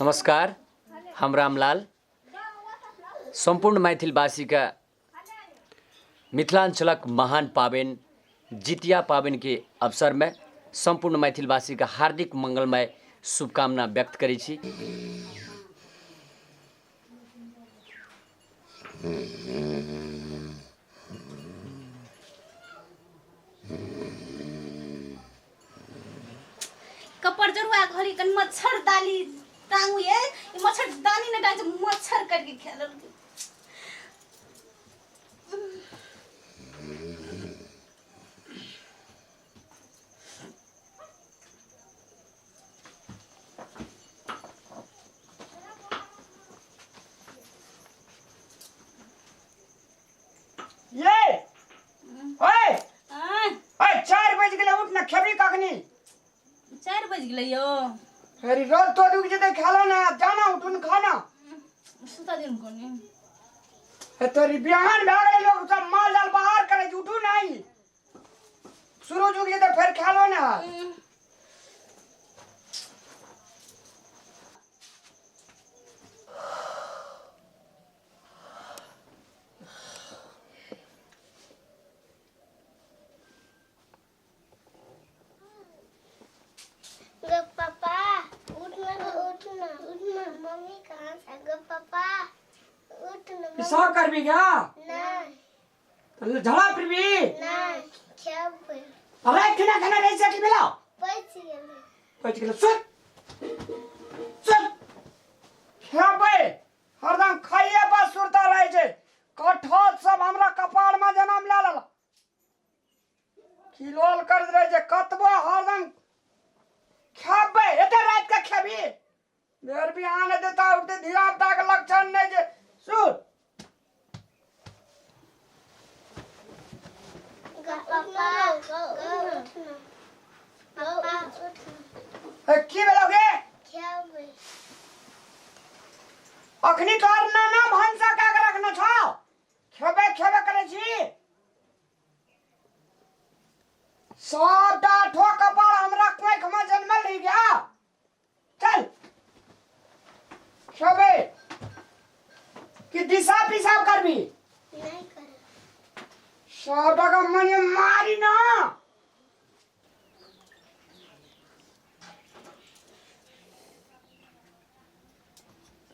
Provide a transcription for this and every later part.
नमस्कार, हम रामलाल सम्पूर्ण मैथिलवासीके मिथिलाञ्चलक महान पाबनि जितिया पाबनिके अवसरमे सम्पूर्ण मैथिलवासीके हार्दिक मङ्गलमय शुभकामना व्यक्त करै छी। कपड़ जरुआ घड़ी कन मच्छर दाली टांगू ये ई मच्छर दानी ने टांग मच्छर करके खेलल ये ओए आँय, ओए 4 बज गेलै, उठ ना, खेबही कखनी? 4 बज गेलै यौ। अरे रोज तो रुक जेतै, खाला ना, जाना उठुन खाना। सुता दिन कोनी। ए तोरी बिहान भए गेलै, लोग सब माल जाल बाहर करै छै, उठू नहीं, सूरज उग जेतै फेर खालो ना। गो पापा उठना, उठना, उठना, मम्मी कहाँ से? गो पापा उठना। पेशाब करबी क्या? नहीं। तो झड़ा फिरबी? नहीं, खेबै। अरे खाना खाना नहीं सकी बेला। पचि गेलै। पचि गेलै। सुत सुत, खेबै हरदम खाइए पर सुरता रहै छै। कठौत सब हमरा कपार में जन्म लए लेलक, किलोल करैत रहै छै कतबो, हरदम खेबै। एते राति के खेबी? बेर बिहान हेतै तऽ उठते धिया पुता के लक्षण नहि छै। सुत। गो पापा गो उठना, पापा उठना। ए, की भेलौ गे? खेबै। अखनी तोहर नाना भनसा कए के रखने छौ, खेबे खेबे करै छी। सबटा ठो कपार हमरा कोख में जन्मल रही गया। चल खेबे कि दिशा पिसाब करबी? नहीं कर। सबटा के मने मारी ना।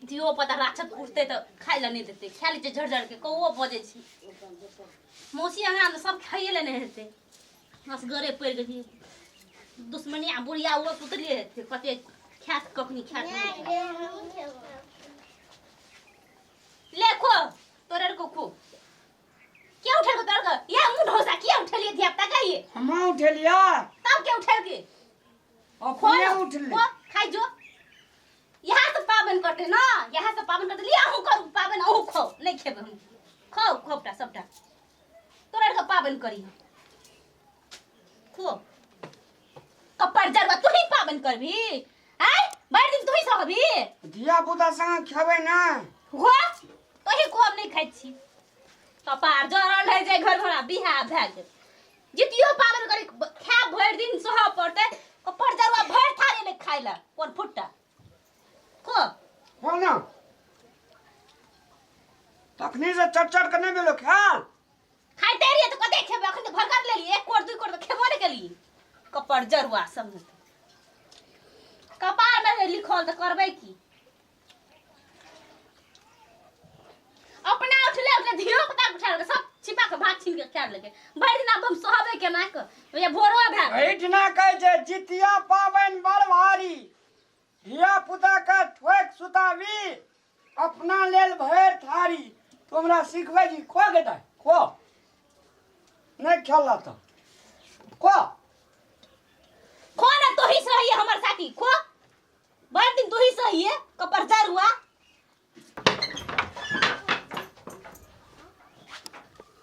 धियो पता राक्षस उठतै तऽ खाइ लए नहि देतै, खा लै छै झड़ झड़ के। कौओ बजै छै मौसी अङ्गनामे, सब खाइए लए नहि हेतै, असगरे पड़ि गेलियै। दुश्मनी आ बुढ़िया ओ सुतले हेतै, कते खायत कखनी खायत नहि। नहीं गे, हम खेबै। ले खो, तोरे आर को खो। क्या उठेलको तोर के या मुंह ढोसा? किया उठेलियै धिया पुता के ये? हम उठेलिया? तब के उठेल के? खो। अपने उठले। खो, खाइ जो। यहाँ से पाबनि करते ना, यहाँ से पाबनि करते। लिया, अहूँ करू पाबनि, अहूँ खाओ। नहीं खेबै हम। खाओ, खोपटा सबटा तोरा आरके पाबनि करी। खो कप्पर जरवा, तू ही पाबनि करबी? आय भरि दिन तू ही सहबी? धिया पुता संग खेबै ना। हो तोही को, हम नहीं खाइ छी। कपार जरल है जे घर भरा बिहा भए गेल। जितियो पाबनि करी खाय भरि दिन सहऽ पड़तै। कप्पर जरुआ भरि थारी ले खाइ लए कोन फुट्टा खो। हो ना, तखनी से चट चट के नहीं भेलो ख्याल। खाइते रहिए तऽ कते खेबै? अखन तऽ भरकर लेलियै, एक कोर दू कोर तऽ खेबो नहि केलियै। कप्पर जरुआ सब कपार में लिखल तऽ करबै की? अपना उठले उठले धियो पुता के उठा लेलकै, सब छिपा के भात छीन के खा लेलकै। भरि दिन आब हम सहबै केना कऽ? भैया भोरो भए गेल। एहिठिना कहै छै जितिया पाबनि बड़ भारी, धिया पुता के ठोकि सुताबी, अपना लेल भरि थारी। तू हमरा सिखबै छी? खो गे दाइ, खो। नहि खेलऽ तऽ खो। खो ना, तोही सही है हमर साथी। खो, भरि दिन तोही सही है कपर जरुआ।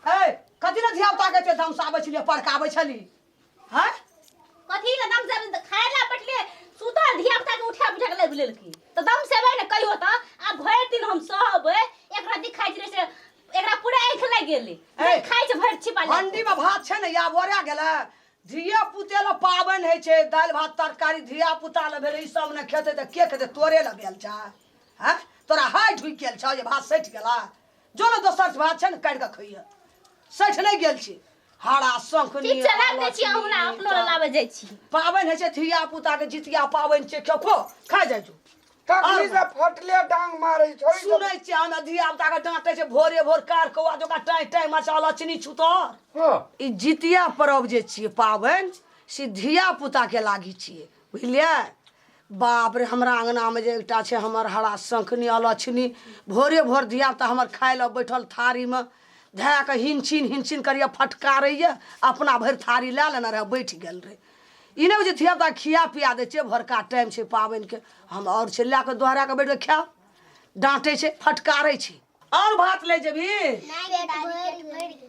ए कथी लए धिया पुता के एते धमसाबै छलियै, पड़काबै छली हैं? कथी लए दम से खाय ला बैठले सुतल धिया पुता के उठा बुझा के लाबि लेलकी तऽ दम से ने कहियो तऽ। आ भरि दिन हम सहबै? एक राति खाइ छलै से एकरा पूरा आँखि लागि गेलै। ए, खाइ छै भरि छिपा ले। हंडी में भात छै ने, या ओरा गेलै धिया पुते लए पाबनि होइ छै दालि भात तरकारी धिया पुता लए भेलै ई सब नहि खेतै तऽ के खेतै तोरे लए भेल छै हँ तोरा हाइ ढुकि गेल छौ जे भात सठि गेला जो ने दोसर भात छै ने काटि कऽ खइहे सठि नहि गेल छी हरा शंख ठीक छै राख दै छी अहुना अपनो लए लाबै जाइ छी पाबनि होइ छै धिया पुता के जितिया पाबनि छै खो खो खा जाइ जो तखनी से फटले डांग मारै छौ सुनै छियै हमरा धिया पुता के डाँटै छै भोरे भोर कार कौआ जकाँ टाँय टाँय मचा लचनी छुतर हँ ई जितिया पर्व जे छियै पाबनि से धिया पुता के लागी छियै बुझलियै बाप रे हमरा अङ्गनामे जे एकटा छै हमर हरा शङ्खनी अलक्षणी भोरे भोर धियापुता हमर खाय लए बैठल थारीमे धए कऽ हिनछिन हिनछिन करैए फटकारैए अपना भरि थारी लए लेने रहए बैठ गेल रहै ई नहि होइ छै धियापुता खिया पिया दै छियै भोरका टाइम छै पाबनिके हम आओर छै लए कऽ दोहरा कऽ बैठ कऽ खायब डाँटै छै फटकारै छै आओर भात लै जेबही पेट भरि गेल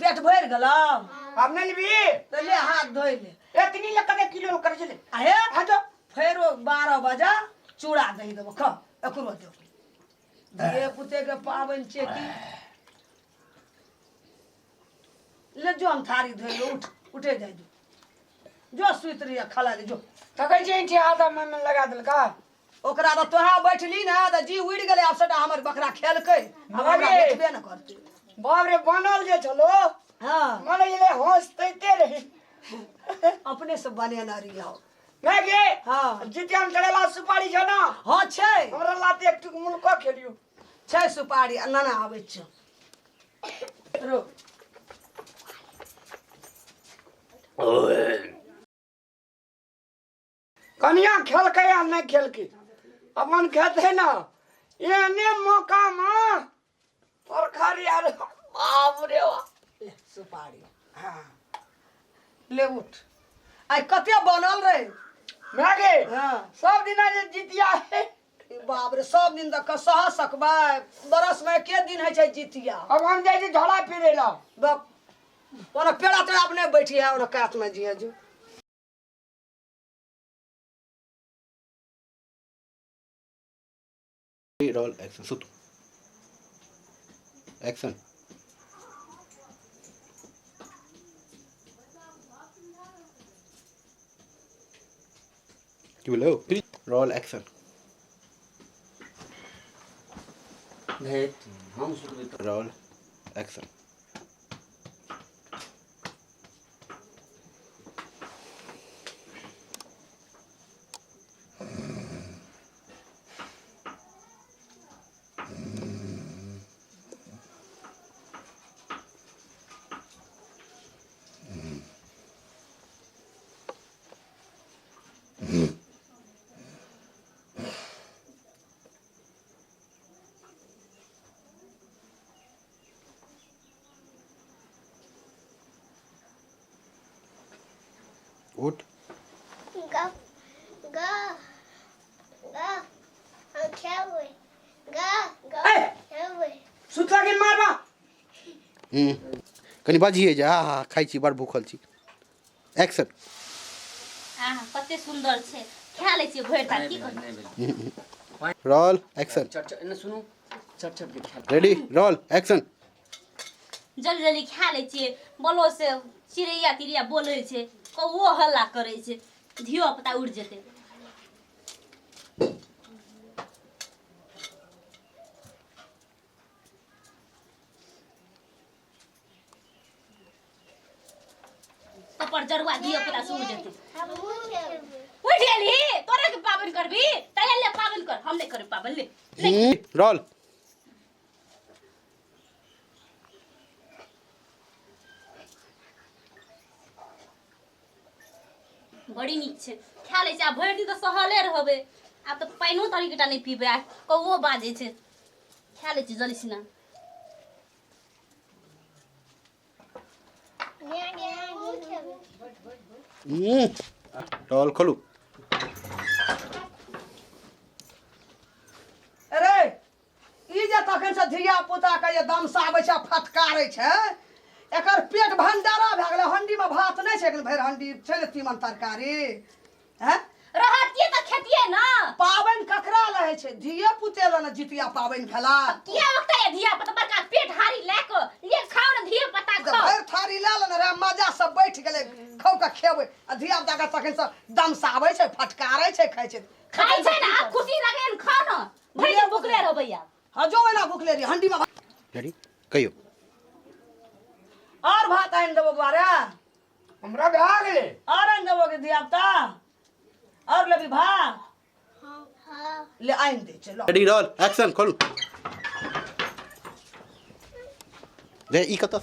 पेट भरि गेलौ आब नहि लेबही तऽ ले हाथ धोइ ले एतनी ले कते किलो कर छले आ हे हाँ तो फेरो 12 बजे चूड़ा दही देबो खा एकरो देबो धिये पुते के पाबनि छियै की ले जो हम थारी धोइ ले उठ उठे जाइ जो जो सुति रहिए खला ले जो तकै छै इंठी आधा मन में लगा देलका ओकरा तऽ तोहा बैठली ने तऽ जी उड़ि गेलै आब सबटा हमर बकरा खेलकै आब हमरा अरे। भेटबे ने करतै बाप रे बनल जे छलो हँ मन गेलै हंसते रहे अपने से बनेने रहिए मैं गे हाँ। जितिया में चढ़ेला सुपारी छ ना हँ छै हमरा लाते एक टुक मुलको खेलियो छै सुपारी आ नाना आबै छै रो कनिया खेलकै आ नहि खेलकै अपन खेतै ना एहने मौका मे तरकारी आर बाप रे बाप। ले सुपारी हँ ले उठ आइ कते बनल रहे मैं गे हाँ। सब दिना जे जितिया है ई बाप रे सब दिन तक सह सकबै बरस मे एके दिन होइ छै जितिया अब हम जाइ छी झोला फिरे ला बाप ओना पेड़ा तेड़ा अपने बैठी है ओना कात में जिया जो रोल एक्शन सुतू एक्शन की भेलै रोल एक्शन हम सुतबै तऽ रोल एक्शन उठ ग ग ग हम खेबै ग ग ए! खेबै सुतला के मारबा हम्म कनि बाजिए जे हा हा खाइ छी बड़ भूखल छी एक्शन आहा कते सुन्दर छै खा लै छियै भरि थारी की नहि करबै भेल रोल एक्शन चट चट एने सुनू चट चट के खा रेडी रोल एक्शन जल्दी जल्दी खा लै छियै बोलो से चिड़ैया तिड़ैया बोलै छै कौओ हल्ला करै छै धियो पुता उड़ि जेतै तपर जरुआ धियो पुता सुन जेतै हमहूँ खेबै उठि गेलही तोरे के पाबनि करबी तैं ले पाबनि कर हम नहि करब पाबनि ले रोल बड़ी नीक छै खा लै छै आ भरि दिन तऽ सहले रहबै आब तऽ पानिओ तनिकटा नहि पीबै आ कौओ बाजै छै खा लै छी जल्दी सिना हमहूँ खेबै रोल खोलू अरे ई जे तखन से धिया पुता के जे दमसाबै छै आ फटकारै छै एकर पेट भंडारा भए गेलै हंडी में भात नहि छै एखन भरि हंडी छै ने तीमन तरकारी हैं रहत की तऽ खेतियै ने पाबनि ककरा लए होइ छै धिये पुते लए ने जितिया पाबनि भेला किया ओकता ये धिया पुता बड़का पेट हारी लए कऽ ले खाओ ने धिया पता तऽ खाओ। भरि थारी लए लेने रहै, मजा से बैठ गेलै, खौ कऽ खेबै आ धिया पुता के तखन से दमसाबै छै, फटकारै छै, खाइ छै। खाइ छै ने, आब खुशी लगे ने, खाओ ने। भरि दिन भुखले रहबै आब। हँ जो, एना भुखले रही हंडी में। रेडी, कहियौ। और भात आनि देबो बौआ रे? हमरा भए गेलै। और आनि देबो के धिया पुता? और लेबी भात? हाँ। ले आनि दै छै, लो। Ready, role, action. खोलू रे, ई कतऽ?